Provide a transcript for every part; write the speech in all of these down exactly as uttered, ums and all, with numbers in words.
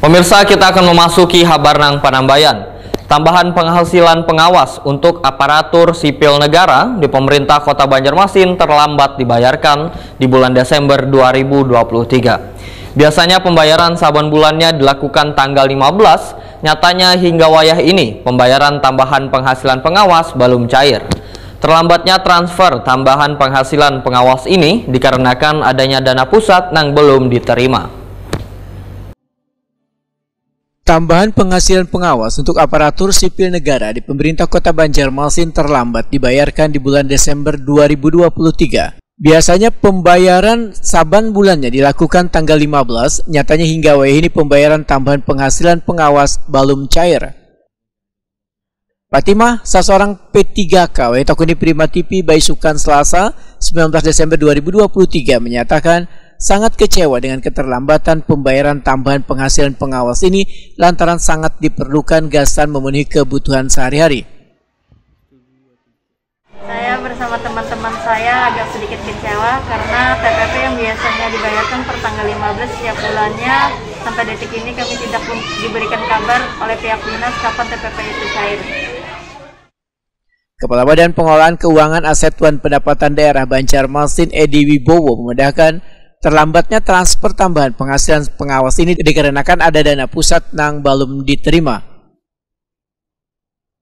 Pemirsa, kita akan memasuki habar nang panambayan. Tambahan penghasilan pengawas untuk aparatur sipil negara di pemerintah Kota Banjarmasin terlambat dibayarkan di bulan Desember dua ribu dua puluh tiga. Biasanya pembayaran saban bulannya dilakukan tanggal lima belas, nyatanya hingga wayah ini pembayaran tambahan penghasilan pengawas belum cair. Terlambatnya transfer tambahan penghasilan pengawas ini dikarenakan adanya dana pusat nang belum diterima. Tambahan penghasilan pengawas untuk aparatur sipil negara di pemerintah Kota Banjarmasin terlambat dibayarkan di bulan Desember dua ribu dua puluh tiga. Biasanya pembayaran saban bulannya dilakukan tanggal lima belas, nyatanya hingga wayah ini pembayaran tambahan penghasilan pengawas belum cair. Fatimah, seseorang P tiga K yang ditakuni Prima T V baisukan Selasa, sembilan belas Desember dua ribu dua puluh tiga, menyatakan sangat kecewa dengan keterlambatan pembayaran tambahan penghasilan pengawas ini lantaran sangat diperlukan gasan memenuhi kebutuhan sehari-hari. Saya bersama teman-teman saya agak sedikit kecewa karena T P P yang biasanya dibayarkan per tanggal lima belas setiap bulannya, sampai detik ini kami tidak diberikan kabar oleh pihak dinas kapan T P P itu cair. Kepala Badan Pengelolaan Keuangan Aset wan Pendapatan Daerah Banjarmasin, Edi Wibowo, memudahkan terlambatnya transfer tambahan penghasilan pengawas ini dikarenakan ada dana pusat nang belum diterima.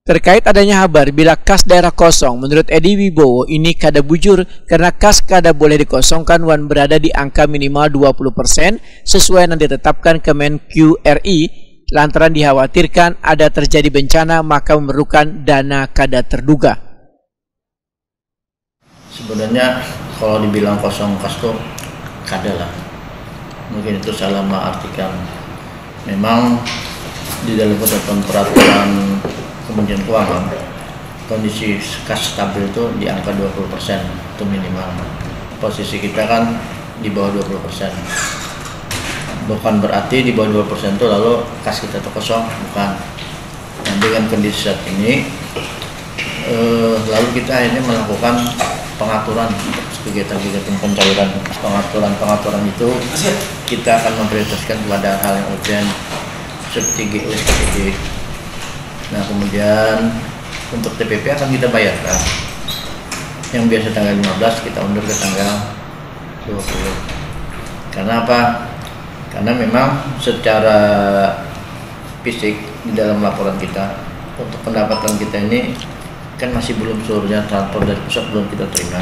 Terkait adanya habar bila kas daerah kosong, menurut Edi Wibowo ini kada bujur karena kas kada boleh dikosongkan wan berada di angka minimal dua puluh persen sesuai yang ditetapkan Kemenq R I, lantaran dikhawatirkan ada terjadi bencana maka memerlukan dana kada terduga. Sebenarnya kalau dibilang kosong kas tuh kada lah. Mungkin itu salah mengartikan. Memang di dalam ketentuan peraturan Kementerian Keuangan, kondisi kas stabil itu di angka dua puluh persen itu minimal. Posisi kita kan di bawah dua puluh persen. Bukan berarti di bawah dua puluh persen itu lalu kas kita tuh kosong, bukan. Nah, dengan kondisi saat ini, eh, lalu kita akhirnya melakukan pengaturan kegiatan-kegiatan pencairan. Pengaturan-pengaturan itu kita akan memprioritaskan kepada hal yang urgen seperti G U S K P D. Nah, kemudian untuk T P P akan kita bayarkan. Yang biasa tanggal lima belas kita undur ke tanggal dua puluh. Karena apa? Karena memang secara fisik di dalam laporan kita untuk pendapatan kita ini kan masih belum seluruhnya transfer dari pusat belum kita terima.